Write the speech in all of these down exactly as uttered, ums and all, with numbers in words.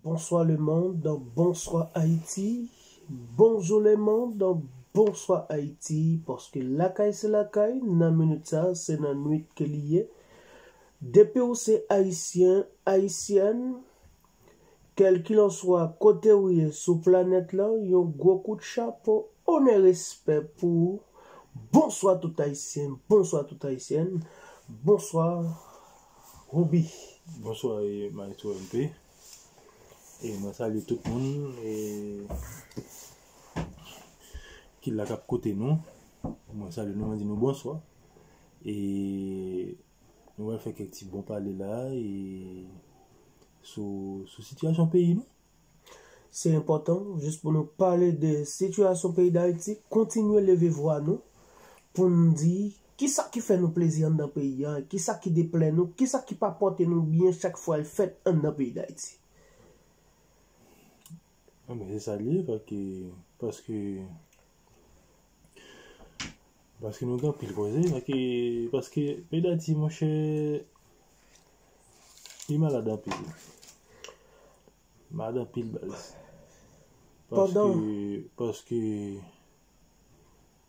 Bonsoir le monde, bonsoir Haïti. Bonjour le monde, bonsoir Haïti. Paske lakay se lakay, nan minit sa, se nan nwit ke li ye. Depi w se ayisyen, ayisyèn, kèlkilanswa kote w ye sou planèt lan, yon gwo kout chapo, onè, respè pou ou. Bonswa tout ayisyen, bonswa tout ayisyèn, bonswa Roby. Bonswa, e, Maestro M P. E mwen salye tout moun, e, ki la k ap koute nou. Mwen salye nou, mwen di nou bonswa. E nou pral fè kèk ti bon pale la, e sou, sou sitiyasyon peyi nou. Se enpòtan, jis pou nou pale de sitiyasyon peyi Dayiti, kontinye leve vwa nou, pou n di kisa ki fè nou plezi anndan peyi a, kisa ki deplè nou, kisa ki pa pote nou byen chak fwa l fèt anndan peyi Dayiti. Anben, se sa l ye, paske, paske, paske nou gen anpil koze, paske, paske peyi Dayiti, monchè, li malad anpil. Malad anpil, baz. Paske, Pandan paske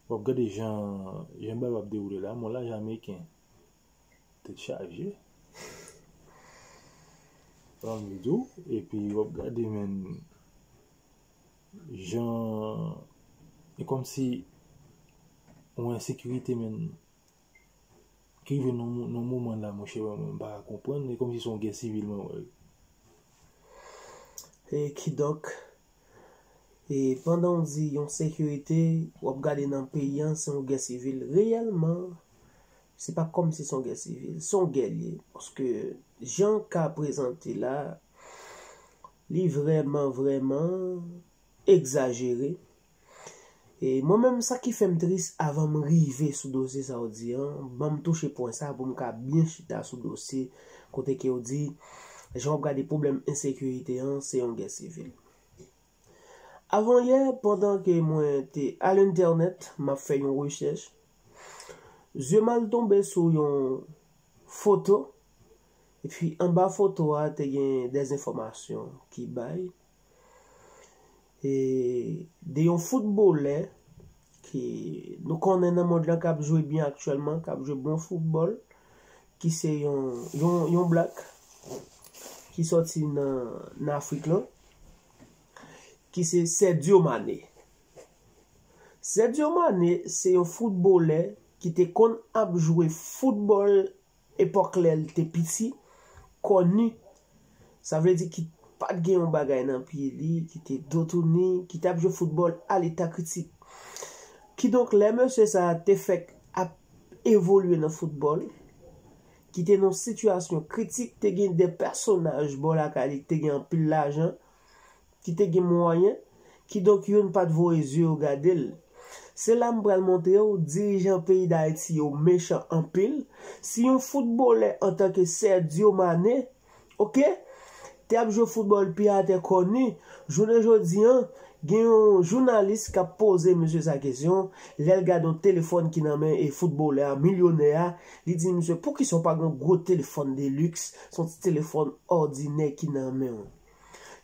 w ap gade jan, jan bagay ap dewoule la, mwen la, Jamaiken. Tèt chaje. Ban m di w, epi w ap gade, men, jan, e kòmsi yon ensekirite, men, ki rive nan mo-, nan moman la, monchè, mwen, mwen pa ka konprann, e kòmsi se yon gè sivil mwen wè. E kidonk, e pandan w di yon sekirite, w ap gade nan peyi a, se yon gè sivil. Reyèlman, se pa kòmsi se yon gè sivil, se yon gè l ye. Paske jan ka prezante la, li vrèman, vrèman egzajere. E mwen menm, sa ki fè m tris, avan m rive sou dosye sa w di an, ban m touche pwen sa pou m ka byen chita sou dosye kote ke w di, jan w ap gade pwoblèm ensekirite an, se yon gè sivil. Avanyè, pandan ke mwen te al entènèt, m ap fè yon rechèch, zye m al tonbe sou yon foto, epi anba foto a, te gen dè enfòmasyon ki bay, e, de yon foutbolè ke nou konnen nan mond lan k ap jwe byen aktyèlman, k ap jwe bon foutbòl, ki se yon, yon, yon blak ki sòti nan, nan Afrik lan, ki se Sadio Mané. Sadio Mané se yon foutbolè ki te konn ap jwe foutbòl epòk lè l te piti, kòni. Sa vle di ki pa t gen yon bagay nan pye li, ki te do touni, ki t ap jwe foutbòl a leta kritik. Kidonk, lè mesye sa a te fèk ap evolye nan foutbòl, ki te nan yon sitiyasyon kritik, te gen de pèsonaj bò lakay li ki te gen anpil lajan, ki te gen mwayen, kidonk youn pa t voye zye yo gade l. Se la m pral montre w, dirijan peyi Dayiti yo mechan anpil. Si yon foutbolè antanke Sadio Mané, oke, te ap jwe foutbòl pye atè kòni, jounen jodi an, gen yon jounalis k ap poze mesye sa kesyon, lè l gade yon telefòn ki nan men e foutbolè a, milyonè a, li di misye, poukisa w pa gen yon gwo telefòn de liks, se yon ti telefòn òdinè ki nan men w?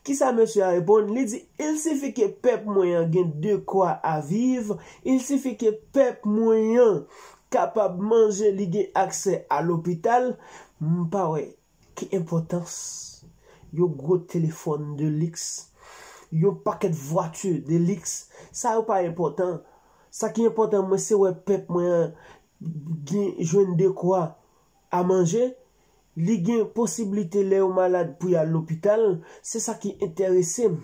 Kisa mesye a reponn? Li di, il suffit que pèp mwen an gen de quoi à vivre, il suffit que pèp mwen an kapab manje, li gen aksè a lopital. M pa wè ki enpòtans yon gwo telefòn de liks, yon pakèt vwati de liks. Sa yo pa enpòtan. Sa ki enpòtan mwen, se wè pèp mwen an gen, jwenn de kwa a manje, li gen posiblite lè yo malad pou y al lopital, se sa ki enterese m.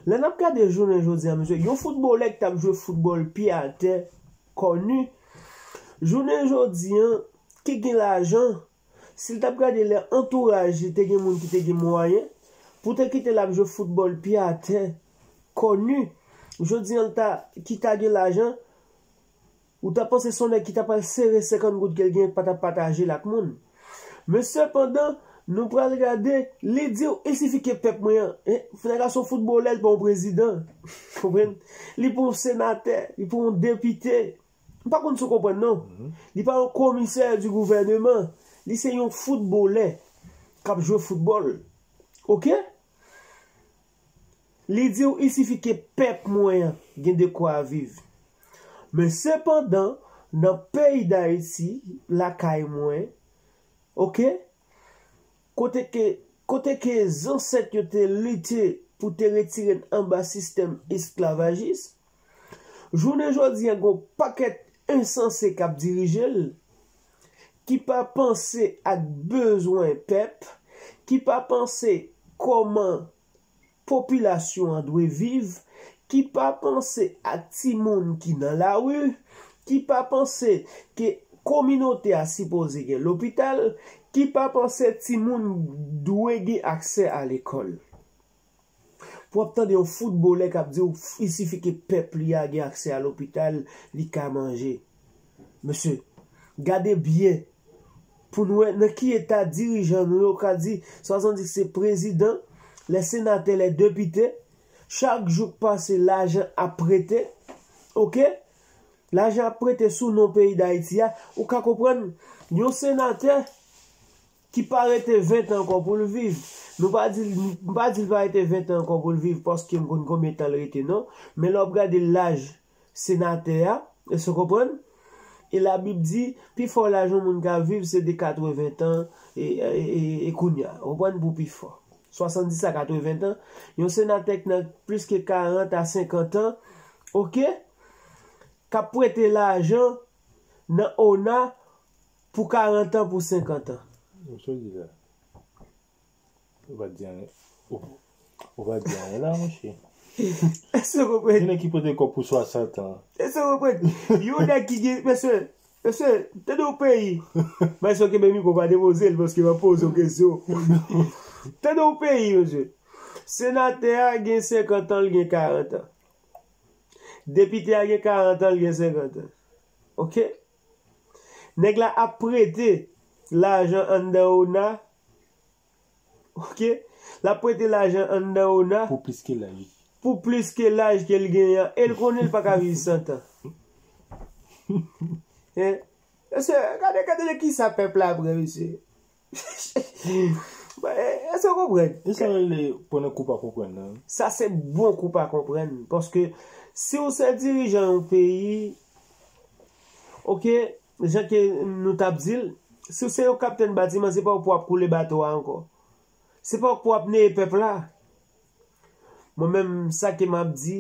Lè n ap gade jounen jodi a, mesye, yon foutbolè ki t ap jwe foutbòl pye atè, kòni, jounen jodi an, ki gen lajan, si l t ap gade lè antouraj li te gen moun ki te gen mwayen, pou te kite l ap jwe foutbòl pye atè, kòni, jodi an l ta, ki ta gen lajan, ou ta panse se yon nèg ki ta pral sere senkant goud ke l gen, pa t ap pataje l ak moun. Men sepandan, nou pral gade, li di w, il sifi ke pèp mwen an, eh, nèg la se yon foutbolè, li pa yon prezidan. Konprann? Li pa yon senatè, li pa yon depite. M pa konn si w konprann non. Li pa yon komisè di gouvèneman. Li se yon foutbolè k ap jwe foutbòl. Oke? Li di w, "Il sifi ke pèp mwen an gen de kwa viv." Men sepandan, nan peyi Dayiti, lakay mwen, oke, kote ke, kote ke zansèt yo te lite pou te retire n anba sistèm esklavajis, jounen jodi a, gen yon pakèt ensanse k ap dirije l, ki pa panse ak bezwen pèp, ki pa panse kòman popilasyon an dwe viv, ki pa panse ak timoun ki nan lari, ki pa panse ke kominote a sipoze gen lopital, ki pa panse timoun dwe gen aksè a lekòl. Pou w ap tande yon foutbolè k ap di w, "Il sifi ke pèp li a gen aksè a lopital, li ka manje." Mesye, gade byen pou n wè nan ki eta dirijan nou yo ka di, swa sa di se prezidan, lè senatè, lè depite, chak jou k pase, lajan ap prete, oke? Lajan ap prete sou non peyi Dayiti a, ou ka konprann, yon senatè ki pa rete ven tan ankò pou l viv. Nou pa di, m pa di l pa rete ven tan ankò pou l viv, paske m konn konbyen tan l rete, non. Men lè w ap gade laj senatè a, èske w konprann? E Labib di, pifò laj yon moun ka viv, se de katreven tan, e, e, e, e kounye a. Ou konprann, pou pifò. Swasanndis a katreven tan. Yon senatè k nan plis ke karant a senkant an, oke? K ap prete lajan nan ona pou karant an, pou senkant an. Ou sa di la? Ou pa di anyen. Ou, ou pa di anyen la, monchè. Èske w konprann? Gen nèg ki pote kòb pou swasant an. Èske w konprann? Yon nèg ki gen, mesye, mesye, tande yon peyi. Mesye, kenbe mikwo, pa depoze l, paske m ap poze w kesyon. Tande yon peyi, mesye. Senatè a gen senkant an, l gen karant an. Depite a gen karant an, l gen senkant an. Oke? Nèg la ap prete lajan anndan ona. Oke? L ap prete lajan anndan ona pou plis ke laj. Pou plis ke laj ke l genyen an. E l konnen l pa ka viv san tan. Hein? Mesye, gade, gade de kisa pèp la pran, mesye. Èske w konprann? E sa rele pran nan kou pa konprann nan. Sa se bon kou pa konprann. Paske si w se dirijan yon peyi, oke, jan ke nou t ap di l, si w se yon kaptèn batiman, se pa w pou w ap koule bato a ankò. Se pa w pou w ap neye pèp la. Mwen menm, sa ke m ap di,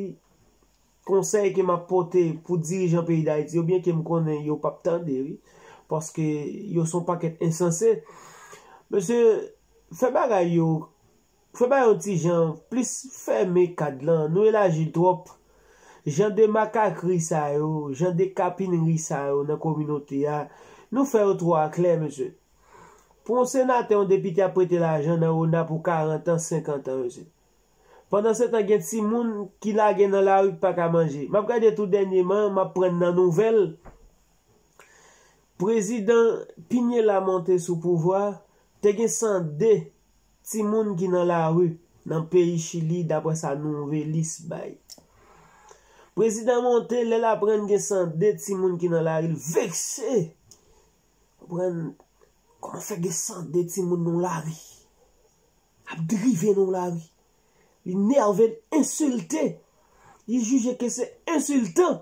konsèy ke m ap pote pou dirijan peyi Dayiti yo, byen ke m konnen yo p ap tande, wi, paske yo se yon pakèt ensanse. Mesye, fè bagay yo, fè bagay yon ti jan plis fèmen kad lan, nou elaji l twòp. Jan de makakri sa yo, jan de kapinri sa yo nan kominote a, nou fè yo twò aklè, mesye. Pou yon senatè, yon depite ap prete lajan nan ona pou karant an, senkant an, mesye. Pandansetan, gen timoun ki lage nan lari ki pa ka manje. M ap gade tou dènyèman, m ap pran nan nouvèl. Prezidan Piñera monte sou pouvwa, te gen san de timoun ki nan lari nan peyi Chili, daprè sa Nouvèlis bay. Prezidan monte, lè l aprann gen san de timoun ki nan lari, l vekse. Konprann? Kòman fè gen san de timoun nan lari? Ap drive nan lari. Li nève, l ensilte. Li jije ke se ensiltan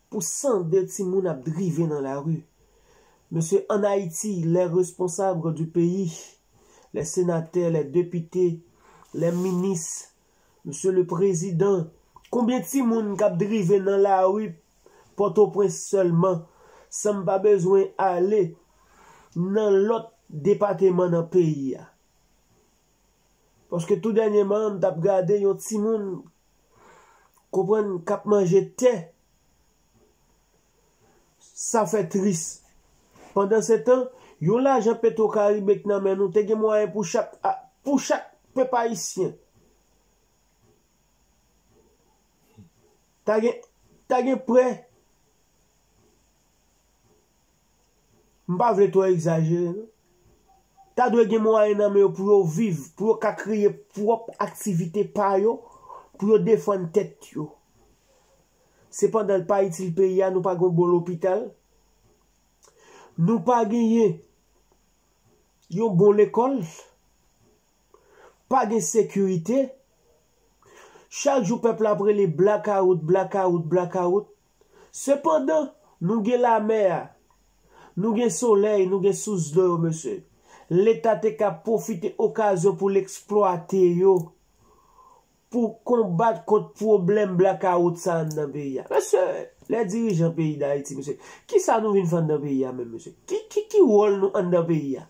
pou san de timoun ap drive nan lari. Mesye, ann Ayiti, les responsables du pays, les sénateurs, les députés, les ministres, Mesye le Prezidan, konbyen timoun k ap drive nan lari Pòtoprens sèlman, san m pa bezwen ale nan lòt depateman nan peyi a? Paske tou dènyèman, m t ap gade yon timoun, konprann, k ap manje tè. Sa fè tris. Pandansetan, yon lajan Petwokaribe k nan men nou, te gen mwayen pou chak, pou chak pèp ayisyen ta gen, ta gen prè, m pa vle twò egzajere, non. Ta dwe gen mwayen nan men yo pou yo viv, pou yo ka kreye pwòp aktivite pa yo, pou yo defann tèt yo. Sepandan, l pa itil peyi a, nou pa gen yon bon lopital, nou pa genyen yon bon lekòl, pa gen sekirite, Chak jou pèp la ap rele blakawout, blakawout, blakawout. Sepandan, nou gen lamè a, nou gen solèy, nou gen sous dlo yo, mesye. Leta te ka pwofite okazyon pou l eksplwate yo, pou konbat kont pwoblèm blakawout sa anndan peyi a. Mesye, lè dirijan peyi Dayiti, mesye, kisa nou vin fè anndan peyi a menm, mesye? Ki, ki, ki wòl nou anndan peyi a?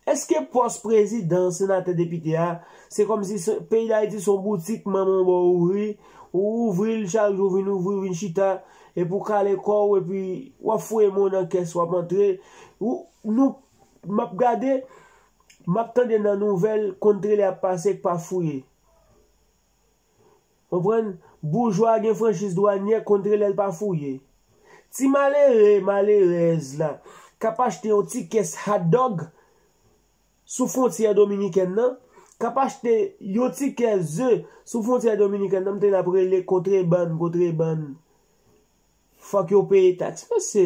Èske pòs prezidan, senatè, depite a, se kòmsi se, peyi Dayiti se yon boutik manman w ba w ouvri, ou ouvri l chak jou, vin ouvri, vin chita, epi w kale kò w, epi w ap foure mo nan kès, w ap antre. Ou, nou, m ap gade, m ap tande nan nouvèl, kontrelè ap pase k pa fouye. Konprann? Boujwa gen franchiz dwanyè, kontrelè l pa fouye. Ti malere, malerèz la, k ap achte yon ti kès hot dog sou fwontyè dominikèn nan, k ap achte yon ti kès ze sou fwontyè dominikèn nan, m tande ap rele kontrebann, kontrebann. Fòk yo peye taks. Mesye,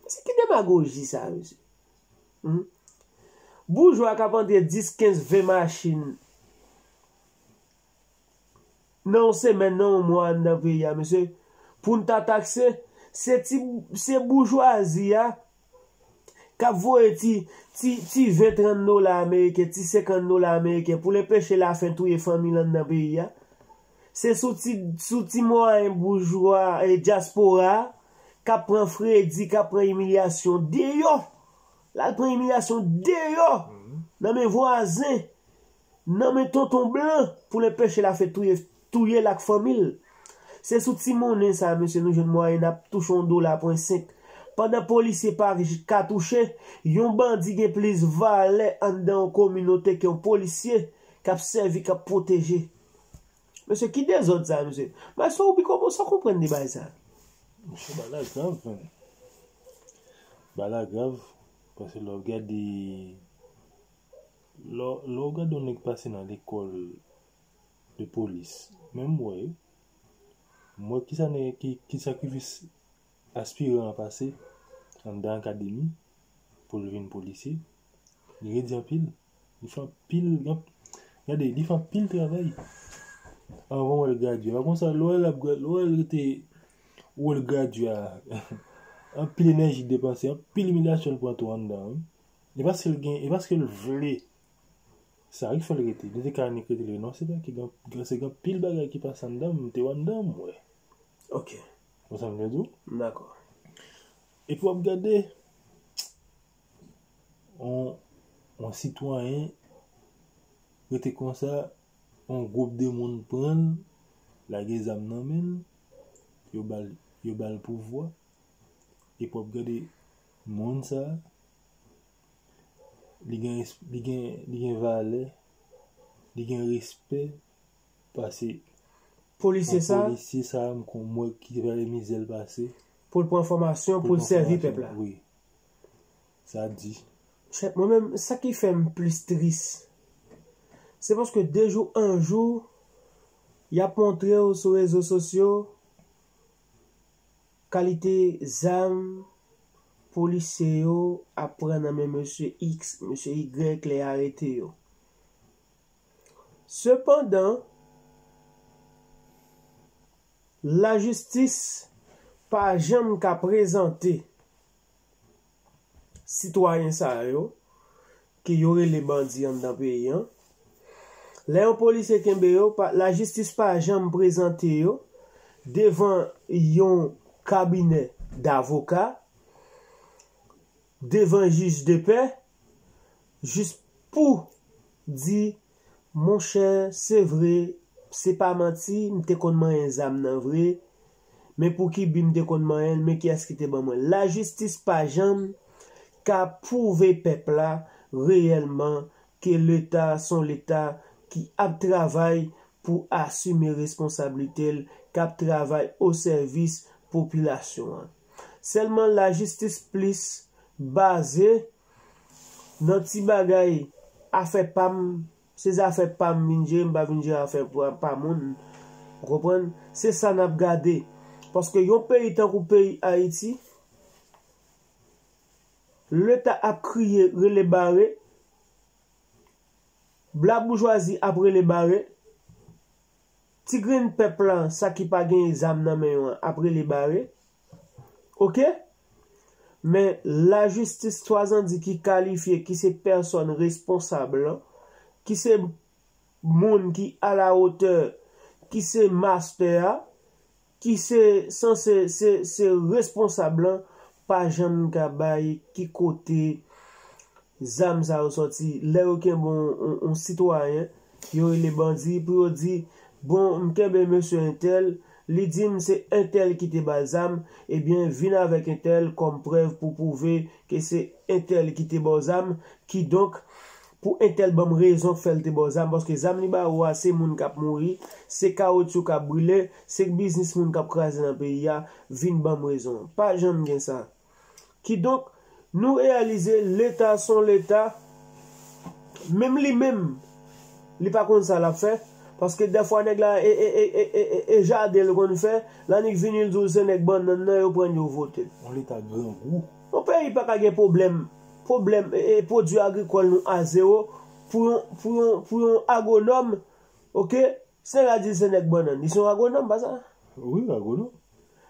mesye, ki demagoji sa, mesye? Hmm? Boujwa k ap antre dis, kenz, ven machin nan yon semèn, nan yon mwa anndan peyi a, mesye, pou n ta takse, se ti, se boujwazi a k ap voye ti, ti, ti ven, trant dola ameriken, ti senkant dola ameriken pou l enpeche lafen touye fanmi l anndan peyi a. Se sou ti, sou ti mwayen boujwa, e, dyaspora a k ap pran fredi, k ap pran imilyasyon deyò. L al pran imilyasyon deyò, nan men vwazen, nan men tonton blan, pou l enpeche l ap fè touye, touye l ak fanmi l. Se sou ti monnen sa, mesye, nou jwenn mwayen n ap touche yon dola pwen senk. Pandan polisye pa j-, ka touche, yon bandi gen plis valè anndan yon kominote ke yon polisye k ap sèvi, k ap pwoteje. Mesye, ki dezòd sa, mesye? Maestro, ou pi konprann, sa w konprann de bagay sa? Mesye, bagay la grav, menn. Bagay la grav, paske lè w gade, lè, lè w gade yon nèg pase nan lekòl de polis, menm mwen, mwen, kisa nèg, ki, ki sakrifis aspiran an pase anndan akademi pou l vin polisye. Li redi anpil. Li fè anpil, anp-, gade, li fè anpil travay anvan w wè l gradye. Pa konsa, lè w wè l ap gra-, lè w wè l rete, wè l gradye a, anpil enèji depanse, anpil imilyasyon l pran tou anndan, wi. E paske l gen, e paske l vle. Sa ki fè l rete. Li te ka annik rete, li renonse, paske gen, gen, se gen anpil bagay ki pase anndan, m te wè anndan, m wè. Ok. Ou konn sa m vle di w? M dakò. Epi w ap gade, yon, yon sitwayen rete konsa, yon gwoup de moun pran l, lage zam nan men l, yo ba l, yo ba l pouvwa, epi w ap gade moun sa, li gen res-, li gen, li gen valè, li gen respè, pase polisye sa, polisye sa, m kon mwen ki te pale mizè l pase. Pou l pran fòmasyon, pou l sèvi pèp la. Wi. Sa di. Chèf, mwen menm, sa ki fè m plis tris, se paske de jou an jou, y ap montre w sou rezo sosyo, kalite zam polisye yo ap pran nan men mesye X, mesye Y, lè y arete yo. Sepandan, lajistis pa janm ka prezante sitwayen sa yo, ke yo rele bandi anndan peyi an. Lè yon polisye kenbe yo, pa, lajistis pa janm prezante yo devan yon kabinè davoka, devan jij de pè, jis pou di, monchè, se vre, se pa manti, m te konn manyen zam nan vre, men pou ki bi m te konn manyen l, men kiyès ki te ban mwen l. Lajistis pa janm ka pwouve pèp la reyèlman ke Leta se yon Leta ki ap travay pou asime responsablite l, k ap travay o sèvis popilasyon an. Sèlman lajistis plis baze nan ti bagay, afè pa m, se zafè pa m vin jere, m pa vin jere afè pa, pa moun. Ou konprann? Se sa n ap gade. Paske yon peyi tankou peyi Ayiti, Leta ap kriye, rele bare, blan boujwazi ap rele bare, Ti grenn pèp la, sa ki pa gen zam nan men yo an, ap rele bare. Oke? Men lajistis twazandi ki kalifye, ki se pèsòn responsab lan, ki se moun ki alawotè, ki se mastè a, ki se sanse se, se responsab lan, pa janm ka bay ki kote zam sa yo sòti. Lè yo kenbe yon, yon, yon sitwayen, yo rele bandi pou yo di, bon, m kenbe mesye entèl, li di m se entèl ki te ba l zam, ebyen, vin avèk entèl kòm prèv pou pwouve ke se entèl ki te ba w zam, kidonk, pou entèl ban m rezon k fè l te ba w zam, paske zam li ba ou a, se moun k ap mouri, se kawotchou k ap brile, se biznis moun k ap kraze nan peyi a, vin ban m rezon. Pa janm gen sa. Kidonk, nou reyalize Leta se yon Leta, menm li menm, li pa konn sa l ap fè, paske dèfwa nèg la e, e, e, e, e, e jaden l konn fè, l annik vini l di w se nèg bannann nan, yo pran l yo vote l. Yon Leta grangou. Yon peyi pa ka gen pwoblèm, pwoblèm, e, e, pwodui agrikòl nou a zewo pou yon, pou yon, pou yon agwonòm, oke? Se nèg la di l se nèg bannann. Li se yon agwonòm, pa sa? Wi, agwonòm.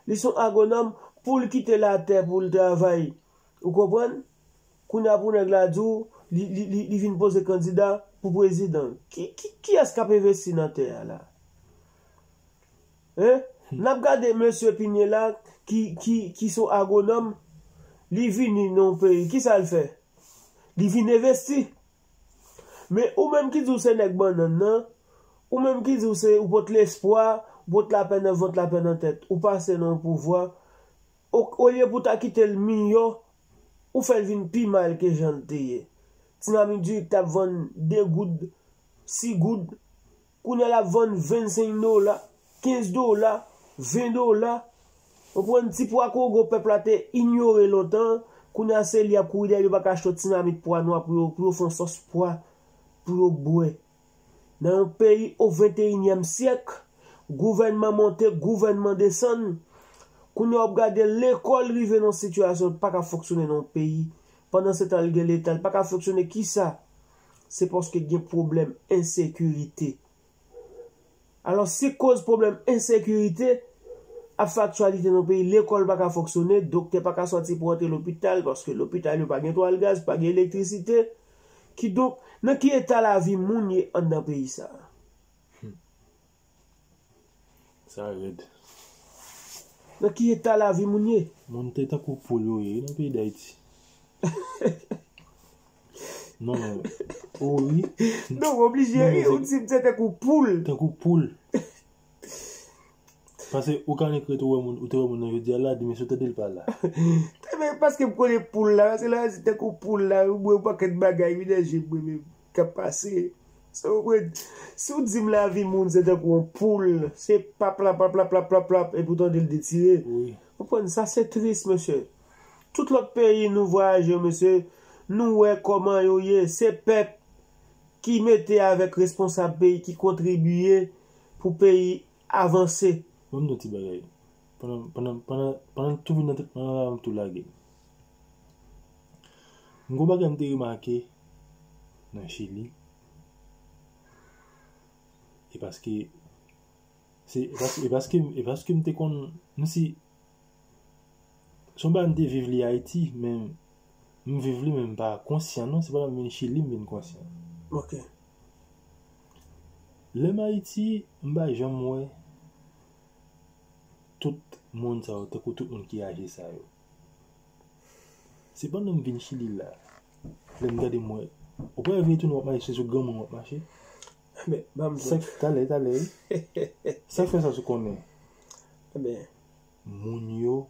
Li se yon agwonòm pou l kite latè pou l travay. Ou konprann? Kounye a pou nèg la di w, li, li, li, li vin poze kandida pou prezidan. Ki, ki, kiyès k ap envesti nan tè a la? Hein? N ap gade mesye Pinye la ki, ki, ki se yon agwonòm, li vini nan yon peyi. Kisa l fè? Li vin envesti. Men ou menm ki di w se nèg bannann nan, ou menm ki di w se, ou pot lespwa, ou pot lapè nan vant, lapè nan tèt, ou pase nan yon pouvwa, o, olye pou w ta kite l miyò, ou fè l vin pi mal ke jan l te ye. Ti mamit diri k t ap vann de goud, sis goud, kounye a l ap vann vennsenk dola, kenz dola, ven dola. Ou konprann, ti pwa kogo pèp la te inyore lontan, kounye a se li y ap kouri dèyè l, yo pa ka achte yon ti mamit pwa nwa pou yo, pou yo fè yon sòs pwa, pou yo bwè. Nan yon peyi o venteyinyèm syèk, gouvènman monte, gouvènman desann. Kounye a w ap gade lekòl rive nan yon sitiyasyon l pa ka fonksyone nan yon peyi. Pandansetan l gen Leta, l pa ka fonksyone. Kisa? Se paske gen pwoblèm ensekirite. Alò, si koz pwoblèm ensekirite ap fè aktyalite nan peyi, lekòl pa ka fonksyone, doktè pa ka sòti pou antre lopital, paske lopital yo pa gen twal gaz, pa gen elektrisite. Kidonk, nan ki eta lavi moun ye anndan peyi sa a? Hmm. Sa rèd. Nan ki eta lavi moun ye? Moun te tankou poul yo ye nan peyi Dayiti. Non, non. O wi. Non, w oblije ri, ou di m se tankou poul. Tankou poul. Paske ou ka nik ret ou wè moun, ou te wè moun nan jodi a la, demen si w tande l pa la. Te men paske m konnen poul la, paske lè w di tankou poul la, ou bwè yon pakèt bagay, wi, nan je m mwen menm, k ap pase. Sa w konprann? Si w di m lavi moun se tankou yon poul, se pap la, pap la, plap, plap, plap, epi w tande l detire. Wi. Ou konprann? Sa se tris, mesye. Tout lòt peyi nou vwayaje yo, mesye, nou wè kòman yo ye. Se pèp ki mete avèk responsab peyi ki kontribiye pou peyi avanse. Ban m di w ti bagay. Pandan, pandan, pandan, pandan l tou vin nan tèt mwen la, m tou lage. M gon bagay m te remake nan Chili. E paske, se, e paske, e paske, e paske m te konn, m si, se yon bagay m te viv li Ayiti, men m viv li, men m pa konsyan non, se pandan m vin Chili m vin konsyan. Ok. Lè m Ayiti, m pa janm wè tout moun sa yo, tankou tout moun ki aje sa yo. Se pandan m vin Chili la, lè m gade m wè, ou pa vle tounen w ap mache, se sou granmoun w ap mache. Men, ban m di w. Sa k, talè, talè, wi. Sa k fè sa sou konnen. Ebyen. Moun yo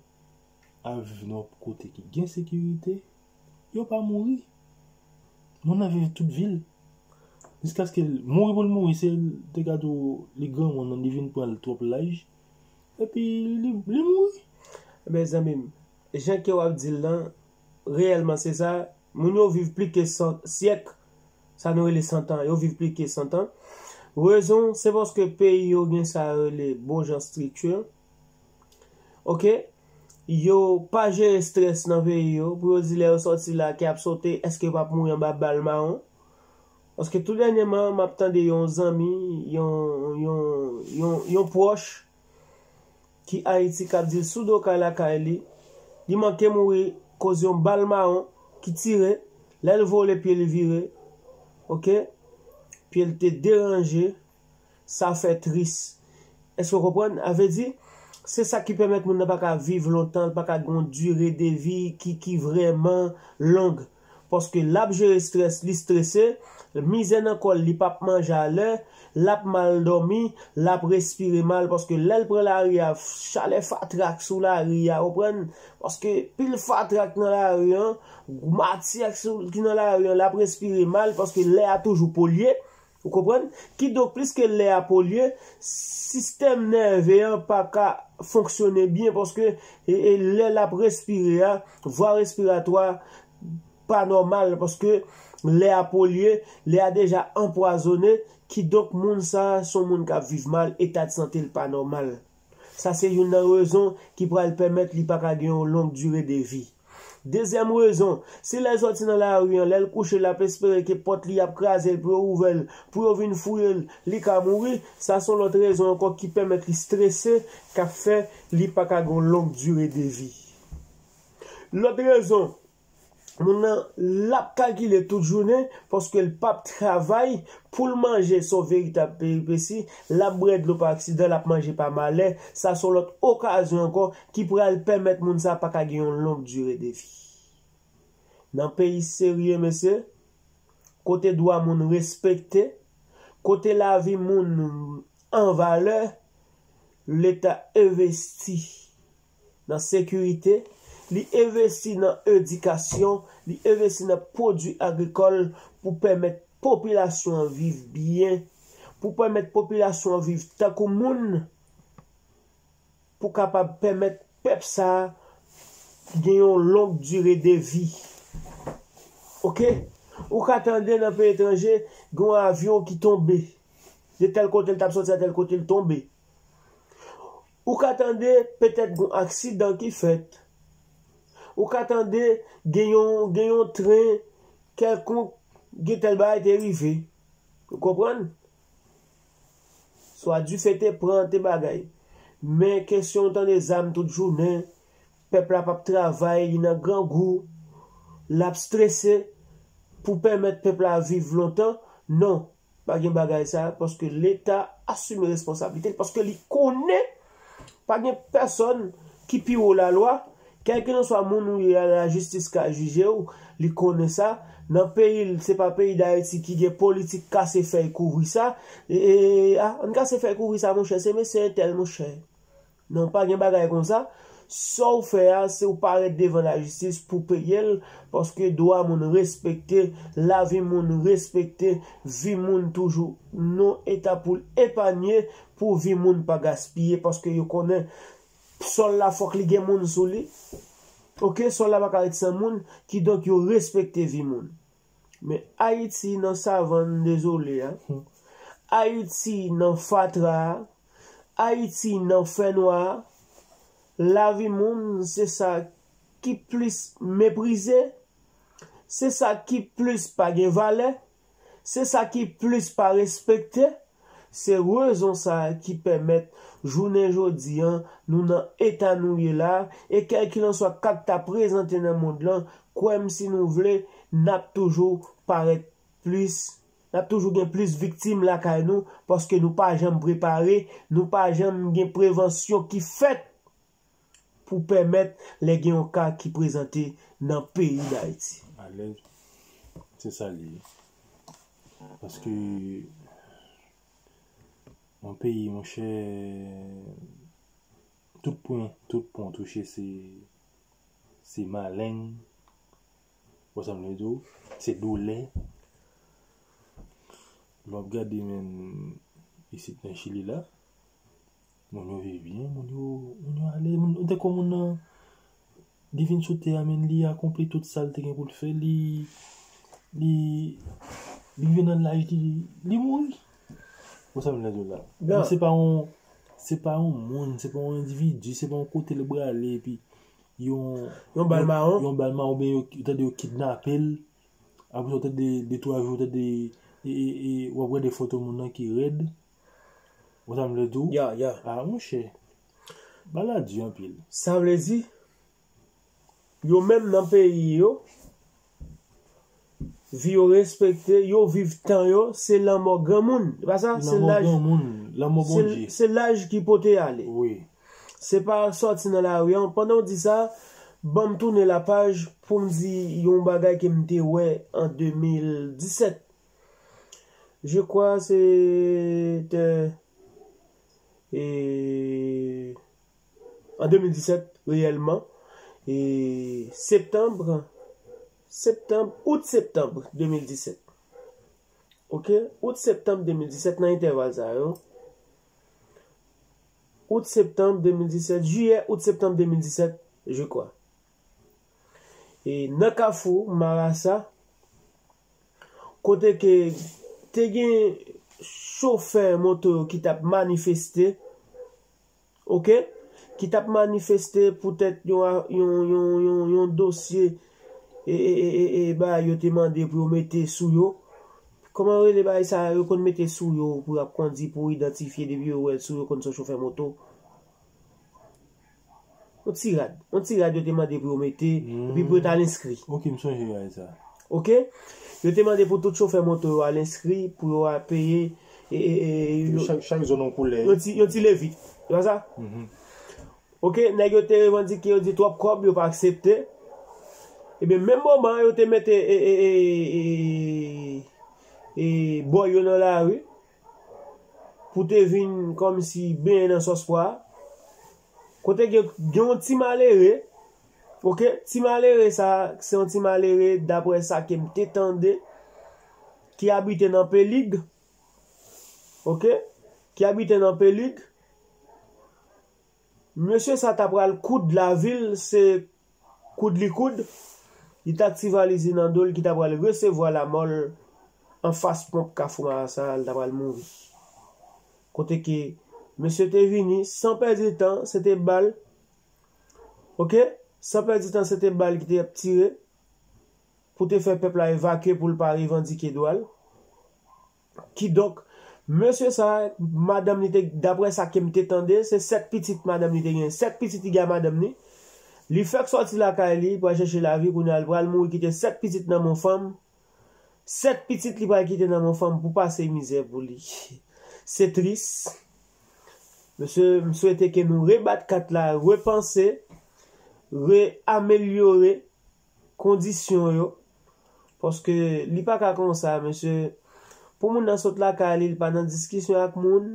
ap viv nan yon kote ki gen sekirite, yo pa mouri. Moun nan viv tout vi l. Jiskaske l mouri pou l mouri, se l te ka di w li granmoun nan, li vin pran l twòp laj. Epi li, li mouri. Ebyen, zanmi m, jan ke w ap di l lan, reyèlman se sa, moun yo viv plis ke san syèk, sa nou rele san tan, yo viv plis ke san tan. Rezon, se paske peyi yo gen sa yo rele bon jan estrikti. Ok? Yo pa jere estrès nan peyi yo, pou yo di lè yo sòti la, kè ap sote, èske yo p ap mouri anba bal mawon? Paske tou dènyèman, m ap tande yon zanmi, yon, yon, yon, yon pwòch ki Ayiti k ap di l sou do kay lakay li. Li manke mouri koz yon bal mawon ki tire, lè l vole pye li vire. Oke? Pye l te deranje. Sa fè tris. Èske w konprann? A vle di, se sa ki pèmèt moun nan pa ka viv lontan, li pa ka gen yon dire de vi ki, ki vrèman long. Paske l ap jere strès, li strese, mizè nan kò l, li p ap manje alè, l ap mal dòmi, l ap respire mal, paske lè l pran lari a, chalè fatra k sou lari a, w konprann? Paske pil fatra k nan lari an, matyè k sou, ki nan lari an, l ap respire mal, paske lè a toujou polye. Ou konprann? Kidonk, pliske lè a polye, sistèm nève an pa ka fonksyone byen, paske e, e, lè l ap respire a, vwa respiratwa pa nòmal, paske lè a polye, lè a deja anpwazone, kidonk moun sa a se yon moun k ap viv mal, eta de sante l pa nòmal. Sa se youn nan rezon ki pral pèmèt li pa ka gen yon long dire de vi. Dezyèm rezon, si lè l sòti nan lari an, lè l kouche, l ap espere ke pòt li ap kraze l pou yo ouvè l, pou yo vin fouye l, li ka mouri, sa se yon lòt rezon ankò ki pèmèt li strese, k ap fè li pa ka gen yon long dire de vi. Lòt rezon, moun nan, l ap kalkile tout jounen, paske l p ap travay pou l manje, se yon veritab peripesi, l ap bwè dlo pa aksidan, l ap manje pa malè, sa se yon lòt okazyon ankò ki pral pèmèt moun sa pa ka gen yon long dire de vi. Nan peyi serye, mesye, kote dwa moun respekte, kote lavi moun an valè, Leta envesti nan sekirite, li envesti nan edikasyon, li envesti nan pwodui agrikòl pou pèmèt popilasyon an viv byen, pou pèmèt popilasyon an viv tankou moun, pou kapab pèmèt pèp sa a gen yon long dire de vi. Oke? Ou ka tande nan peyi etranje, gen yon avyon ki tonbe. De tèl kote l t ap sòti a tèl kote l tonbe. Ou ka tande petèt gen yon aksidan ki fèt. Ou ka tande gen yon, gen yon tren kèlkonk, gen tèl bagay te rive. Ou konprann? Swa dife te pran, te bagay. Men kesyon w tande zam tout jounen, pèp la p ap travay, li nan grangou, l ap strese pou pèmèt pèp la viv lontan. Non, pa gen bagay sa, paske Leta asime responsablite l, paske li konnen pa gen pèsòn ki pi wo lalwa, kèlkelanswa moun ou ye a, lajistis ka jije w, li konnen sa. Nan peyi l, se pa peyi Dayiti ki gen politik kase fèy kouvri sa. E, e, a, ann kase fèy kouvri sa, monchè, se mesye entèl, monchè. Non, pa gen bagay konsa. Sa w fè a, se w parèt devan lajistis pou peye l, paske dwa moun respekte, lavi moun respekte, vi moun toujou nan eta pou l epanye, pou vi moun pa gaspiye, paske yo konnen sòl la fòk li gen moun sou li. Oke, sòl la pa ka ret san moun, kidonk yo respekte vi moun. Men Ayiti nan savann dezole a, Ayiti nan fatra a, Ayiti nan fènwa a, lavi moun se sa ki plis meprize, se sa ki plis pa gen valè, se sa ki plis pa respekte. Se rezon sa a ki pèmèt jounen jodi an nou nan eta nou ye la, e kèlkilanswa ka k ta prezante nan mond lan, kwè m si nou vle, n ap toujou parèt plis, n ap toujou gen plis viktim lakay nou, paske nou pa janm prepare, nou pa janm gen prevansyon ki fèt pou pèmèt lè gen yon ka ki prezante nan peyi Dayiti. Alèz, se sa li ye. Paske yon peyi, monchè, tout pwen, tout pwen touche, se, se maleng, ou konprann sa m vle di w, se doulè. Lè w ap gade menm isit nan Chili la, moun yo viv byen, moun yo, moun yo alèz, moun, tankou moun nan, li vin sou tè a, men li akonpli tout sa l te gen pou l fè, li, li, li rive nan laj li, li mouri. Ou konprann sa m vle di w la? Bon. Men se pa yon, se pa yon moun, se pa yon endividi, se pa yon kote l prale, epi yon, yon bal mawon, yon bal mawon, oubyen yo, ou tande yo kidnape l, apre sa, ou tande de twa jou, ou tande E, e, e, w ap gade foto moun nan ki rèd. Ou sa m vle di w? Ya, ya. Ah, monchè. Bagay la di anpil. Sa vle di, yo menm nan peyi yo, vi yo respekte, yo viv tan yo, se lanmò granmoun. E pa sa? Se Lanmò laj, granmoun, lanmò se, Bondye. Se laj ki pote ale. Wi. Se pa sòti nan lari an. Pandan w di sa, ban m tounen lapaj pou m di yon bagay ke m te wè an de mil disèt. Je crois se te e, an de mil disèt, reyèlman, e, septanm, septanm, out septanm de mil disèt. Ok? Out septanm de mil disèt, nan entèval sa yo. Out septanm de mil disèt, jiyè, out septanm de mil disèt, je crois. E nan Kafou Marasa, kote ke te gen chofè moto yo ki t ap manifeste, ok, ki t ap manifeste poutèt yon, yon, yon, yon, yon dosye, e, e, e, e, e, ba, yo te mande pou yo mete sou yo. Kòman yo rele bagay sa yo konn mete sou yo pou y ap kondi, pou idantifye depi yo wè sou yo konn se chofè moto? Yon ti rad. Yon ti rad yo te mande pou yo mete, epi pou yo t al enskri. Ok, m sonje bagay sa. Ok? Yo te mande pou tout chofè moto yo al enskri, pou yo al peye, e, e, e, yo, Chak, chak zòn yon koulè. yon ti, yon ti levit. Se pa sa? Ok, nèg yo te revandike, yo di twòp kòb, yo pa aksepte. Ebyen, menm moman, yo te mete, e, e, e, e, e, bòy yo nan lari pou te vin kòmsi benyen nan sòs pwa. Kote gen, gen yon ti malere, ok, ti malere sa, se yon ti malere, daprè sa ke m te tande, ki abite nan Pelig, ok, ki abite nan Pelig. Mesye sa ta pral koud lavil, se koud li koud. Li t ak ti valiz li nan do l ki ta pral resevwa lamò l anfas ponp Kafou Marasa, li ta pral mouri. Kote ke mesye te vini, san pèdi tan, se te bal. Ok? San pèdi tan, se te bal ki te ap tire pou te fè pèp la evakye pou l pa revandike dwa l. Kidonk, mesye sa, madanm li te, daprè sa ke m te tande, se sèt pitit madanm li te gen. Sèt pitit li gen a madanm li. Li fèk sòti lakay li, pral chèche lavi, kounye a l pral mouri, kite sèt pitit nan men fanm. Sèt pitit li pral kite nan men fanm pou pase mizè pou li. Se tris. Mesye, m swete ke nou rebat kat la, repanse, reamelyore kondisyon yo. Paske li pa ka konsa, mesye. Pou moun nan sot lakay li, li pa nan diskisyon ak moun,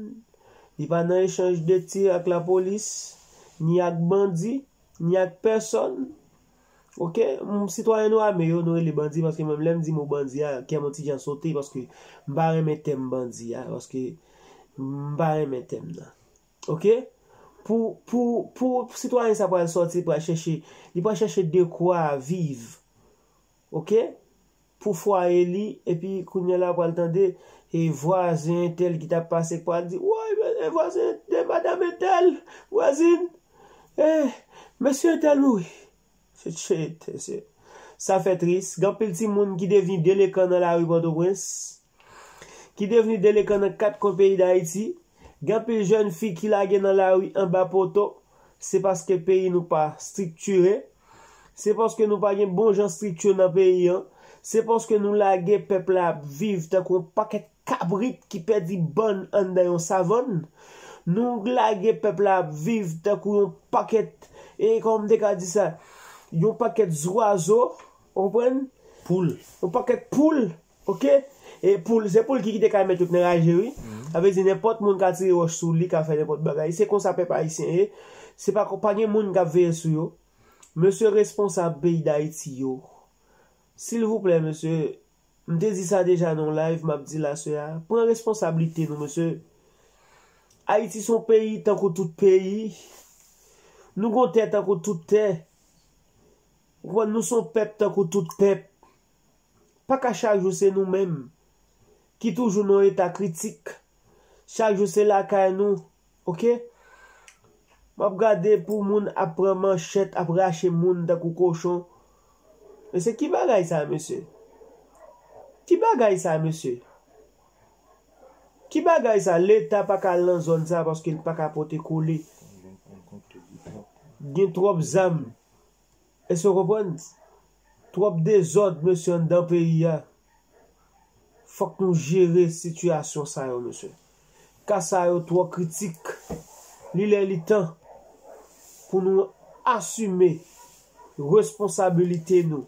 li pa nan echanj de tir ak lapolis, ni ak bandi, ni ak pèsòn. Ok? M, sitwayen nou ame yo, nou rele bandi, paske menm lè m di mo bandi a, kè m yon ti jan sote, paske m pa renmen tèm bandi a, paske m pa renmen tèm nan. Ok? Pou, pou, pou sitwayen sa pral sòti, pral chèche, li pral chèche dekwa viv. Ok? Pou fwaye li, epi kounye a la pral tande, e vwazen entèl ki t ap pase, k pral di, woy, men, e vwazen, e madanm entèl, vwazin, e mesye entèl mouri. Se tchete, se, sa fè tris. Gen anpil timoun ki devni delenkan nan lari Pòtoprens, ki devni delenkan nan kat kwen peyi Dayiti. Gen anpil jèn fi ki lage nan lari anba poto. Se paske peyi nou pa estriktire. Se paske nou pa gen bon jan estrikti nan peyi an. Se paske nou lage pèp la ap viv tankou yon pakèt kabrit ki pèdi bann anndan yon savann. Nou lage pèp la ap viv tankou yon pakèt, e kòman m te ka di sa, yon pakèt zwazo, ou konprann? Poul. Yon pakèt poul, ok? E poul, se poul ki kite kay mèt yo k nan raje, wi. Sa vle di nenpòt moun ka tire wòch sou li, ka fè nenpòt bagay. Se konsa pèp ayisyen ye. Se pa, pa gen moun k ap veye sou yo. Mesye responsab peyi Dayiti yo, silvouplè, mesye, m te di sa deja nan yon live, m ap di l aswè a. Pran responsablite nou, mesye. Ayiti se yon peyi tankou tout peyi. Nou gon tè tankou tout tè. Ou konprann? Nou se yon pèp tankou tout pèp. Pa ka chak jou se nou menm ki toujou nan yon eta kritik. Chak jou se lakay nou. Ok? M ap gade pou moun ap pran manchèt, ap rache moun tankou kochon. Mesye, ki bagay sa, mesye? Ki bagay sa, mesye? Ki bagay sa? Leta pa ka al nan zòn sa paske l pa ka pote kole. Gen twòp zam. Èske w konprann? Twòp dezòd, mesye, anndan peyi a. Fòk nou jere sitiyasyon sa yo, mesye. Ka sa yo twò kritik. Li lè li tan pou nou asime responsabilite nou.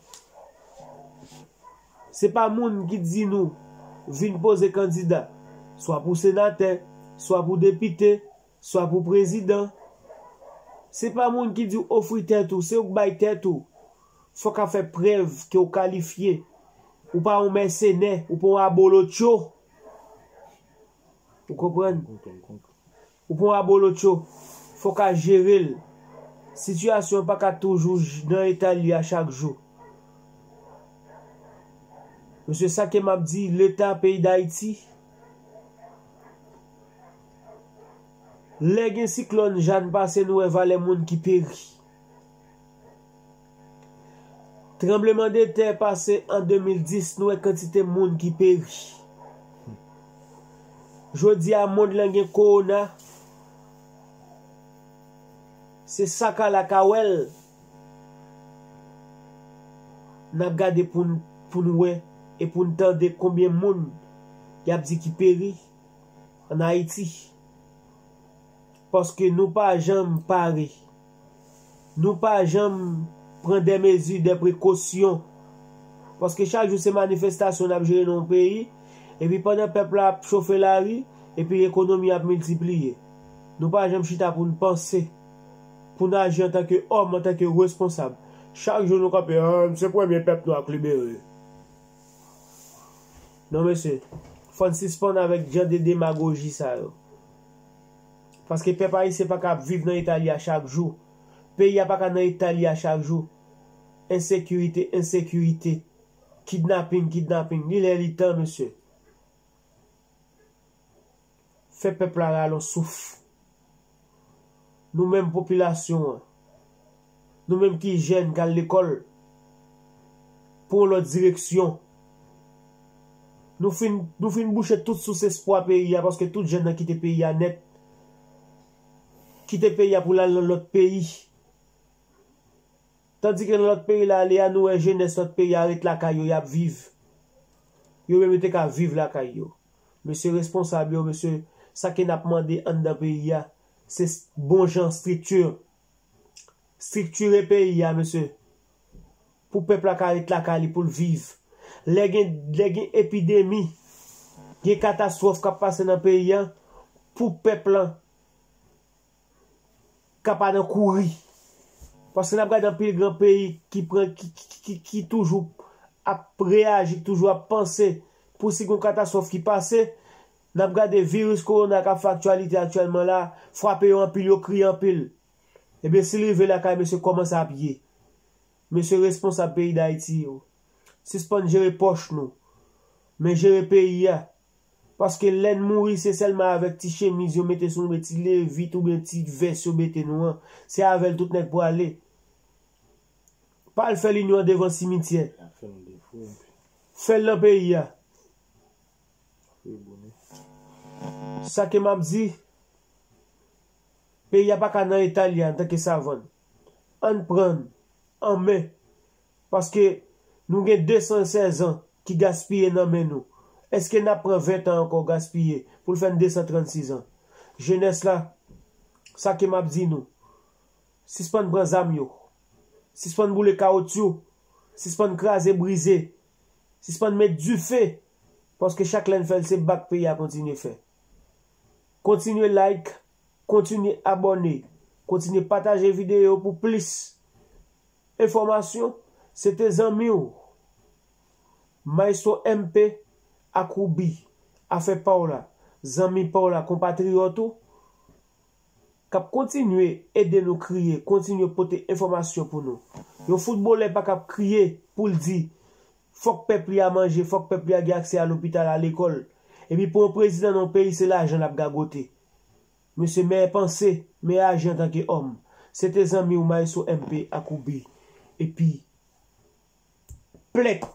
Se pa moun ki di nou vin poze kandida, swa pou senatè, swa pou depite, swa pou prezidan. Se pa moun ki di w ofri tèt ou, se ou k bay tèt ou. Fòk a fè prèv ke w kalifye. Ou pa yon mèsenè, ou pa yon abolotcho. Ou konprann? Ou pa yon abolotcho. Fòk a jere l. Sitiyasyon pa ka toujou j- nan eta l ye a chak jou. Mesye, sa ke m ap di, leta peyi Dayiti, lè gen siklòn Jàn pase, nou wè valè moun ki peri. Tranblemanntè pase an de mil dis, nou wè kantite moun ki peri. Jodi a, mond lan gen kowona. Se sa k a la ka wè l. N ap gade pou n, pou n wè e pou n tande konbyen moun y ap di ki peri ann Ayiti. Paske nou pa janm pare. Nou pa janm pran de mezi de prekosyon. Paske chak jou se manifestasyon n ap jere nan yon peyi. Epi pandan pèp la ap chofe lari, epi ekonomi ap miltipliye. Nou pa janm chita pou n panse, pou n aji antanke òm, antanke responsab. Chak jou nou kanpe, ah, se premye pèp nwa k libere. Non, mesye. Fò n sispann avèk jan de demagoji sa yo. Paske pèp ayisyen pa ka ap viv nan eta li a chak jou. Peyi a pa ka nan eta li a chak jou. Ensekirite, ensekirite. Kidnaping, kidnaping. Li lè li tan, mesye. Fè pèp la rale yon souf. Nou menm popilasyon an, nou menm ki jèn k al lekòl, pran yon lòt direksyon. Nou fin, nou fin bouche tout sous espwa peyi a, paske tout jèn nan kite peyi a nèt. Kite peyi a pou l al nan lòt peyi. Tandike nan lòt peyi l ale a, nou wè jenès lòt peyi a ret lakay yo, y ap viv. Yo menm yo te ka viv lakay yo. Mesye responsab yo, mesye, sa ke n ap mande anndan peyi a, se s- bon jan estrikti. Estriktire peyi a, mesye. Pou pèp la ka ret lakay li, pou l viv. Lè gen, lè gen epidemi, gen katastwòf k ap pase nan peyi a, pou pèp lan ka pa nan kouri. Paske n ap gade anpil gran peyi ki pran, ki, ki, ki, ki toujou ap reyaji, ki toujou ap panse pou si gon katastwòf ki pase, n ap gade viris kowona k ap fè aktyalite aktyèlman la, frape yo anpil, yo kriye anpil. Ebyen, si l rive lakay mesye, kòman sa ap ye? Mesye responsab peyi Dayiti yo, sispann jere pòch nou, men jere peyi a. Paske lè n mouri, se sèlman avèk ti chemiz yo mete sou nou, ti levit oubyen ti vès yo mete nou an. Se avè l tout nèg pwale. Pa al fè linyon an devan simityè. Fè l nan peyi a. Sa ke m ap di, peyi a pa ka nan eta li a antanke savann. Ann pran an men. Paske nou gen de san sèz an ki gaspiye nan men nou. Èske n ap pran ven tan ankò gaspiye pou l fè n de san trannsis an? Jenès la, sa ke m ap di nou, sispann pran zam yo. Sispann boule kawotchou. Sispann kraze brize. Sispann met dife. Paske chak lè n fè l, se bak peyi a kontinye fè. Kontinye like, kontinye abòne, kontinye pataje videyo pou plis enfòmasyon. Se te zanmi w, Maestro M P ak Ruby, afè pa w la, zanmi pa w la, konpatriyòt ou, k ap kontinye ede nou kriye, kontinye pote enfòmasyon pou nou. Yon foutbolè pa k ap kriye pou l di, fòk pèp li a manje, fòk pèp li a gen aksè a lopital, a lekòl. Epi pou yon prezidan nan yon peyi, se lajan l ap gagote. Mesye, mèyè panse, mèyè aji antanke òm. Se te zanmi w Maestro M P ak Ruby. Epi, plèk,